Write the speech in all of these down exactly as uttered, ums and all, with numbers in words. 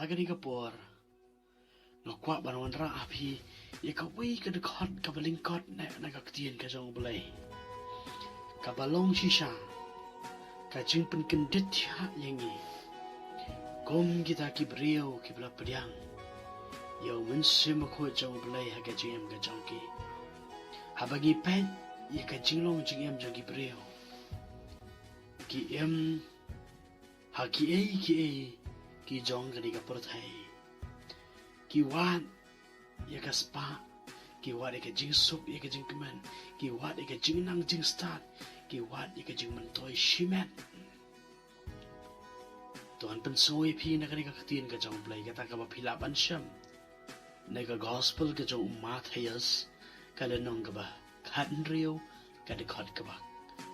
Kane ka por nga kwah ban wanrah ha phi ïa kawei ka dkhot kaba lyngkot na, na ka ktien ka jong U Blei, kaba long shisha ka jingpynkyndit thiah ïa ngi kum kita ki briew kiba la pdiang ïa U Mynsiem Bakhuid jong U Blei ha ka jingim ka jong ki. Haba ngi peit ïa ka jinglong jingim jong ki briew, ki im ha kiei kiei ki jong kane ka pyrthei. Ki wad ïa ka spah, ki wad ïa ka jingsuk, ïa ka jingkmen, ki wad ïa ka jingnang jingstad, ki wad ïa ka jingmyntoi shimet. To ngan pynsngew ïa phi na kane ka ktien ka jong U Blei, kata kaba phi lah ban shem na ka gospel ka jong u Mathaios, ka lynnong kaba khathynriew, ka dkhot kaba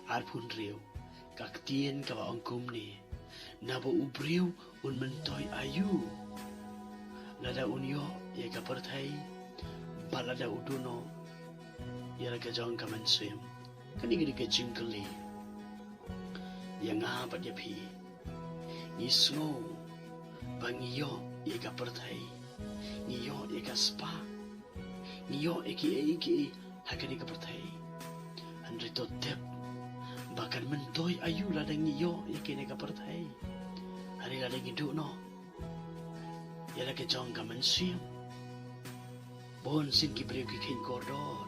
arphew hynriew. Ka ktien kaba ong kumne: Naba u briew un myntoi aïu lada un ïoh ïa ka pyrthei, bad lada u duh noh ïa la ka jong ka mynsiem? Kane ka dei ka jingkylli ïa nga bad ïa phi. Ngi sngew ba ngi ïoh ïa ka pyrthei, ngi ïoh ïa ka spah, ngi ïoh ïa kiei kiei ha kane ka pyrthei. Hynrei to tip ba kan myntoi aïu lada ngi ïoh ïa kane ka pyrthei, hynrei lada ngi duh noh ïa la ka jong ka mynsiem. Bun sien ki briew ki kheiñ kordor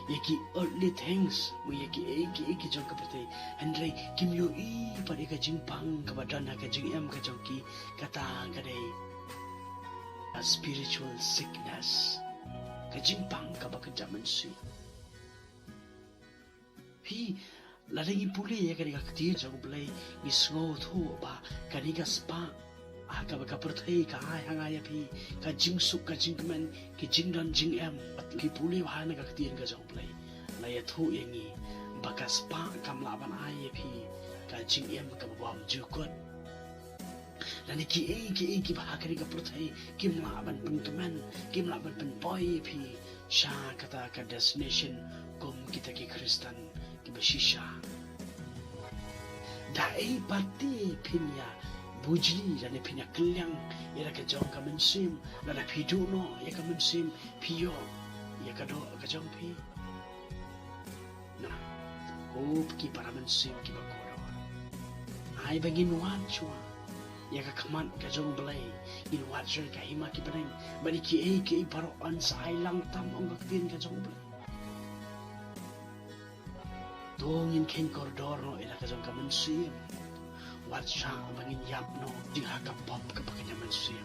ïa ki earthly things, mo ïa kiei kiei ki jong ka pyrthei, hynrei kim ïohi pat ïa ka jingpang kaba don ha ka jingim ka jong ki. Kata ka dei a spiritual sickness, ka jingpang kaba kynja mynsiem. Phi, lada ngi pule ïa kane ka ktien jong U Blei, ngi sngewthuh ba kane ka spah ha kaba ka pyrthei ka ai ha nga ïa phi ka jingsuk, ka jingkmen, ki jingdon jingem. Ngi pule ba ha kane ka ktien ka jong U Blei la ïathuh ïa ngi ba ka spah kam lah ban ai ïa phi ka jingim kaba bymjukut. Lane kiei kiei kiba ha kane ka pyrthei kim lah ban pynkmen, kim lah ban pynpoi ïa phi sha kata ka destination kum kita ki Khristan kiba shisha. Da ei pat te phin ïa bujli lane phin ïa kylliang ïa la ka jong ka mynsiem, lada phi duh noh ïa ka mynsiem, phi ïoh ïa ka doh ka jong phi? Na, ko ki para mynsiem kiba kordor, ai ba ngin wad shuwa ïa ka khmat ka jong U Blei, ngin wad shuwa ïa ka hima ki bneng, bad ïa kiei kiei baroh yn sa ai lang tam, ong ka ktien ka jong U Blei. To ngin kheiñ kordor noh ïa la ka jong ka mynsiem. Wat shah ba ngin ïap noh jing ha ka pop kaba kynja mynsiem.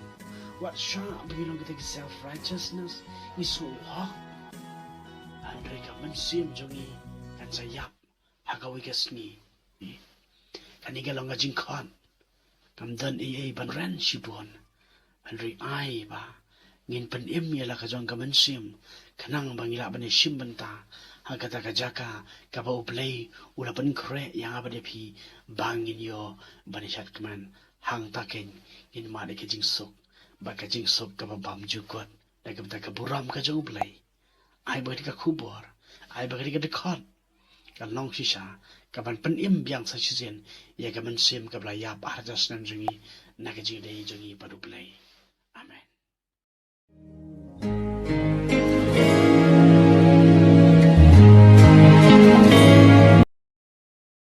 Wat shah ba ngin long kita ki self righteousness, ngi sngewhok. Hynrei ka mynsiem jong ngi kan sa ïap ha kawei ka sngi. Kane ka long ka jingkhot, kam don ei ei ban kren shibun. Hynrei ai ba ngin pynim ïa la ka jong ka mynsiem, khnang ba ngi lah ban ïashim bynta ha kata ka jaka kaba U Blei u la pynkhreh ïa nga bad ïa phi ba ngin ïoh ban ïashad kmen. Hangta keiñ ngin mad ïa ka jingsuk, bad ka jingsuk kaba bymjukut na ka bynta ka burom ka jong U Blei. Ai ba ka dei ka khubor, ai ba ka dei ka dkhot ka long shisha kaban pynim biang sa shisien ïa ka mynsiem kaba la ïap arta snem jong ngi na ka jingïadei jong ngi bad U Blei.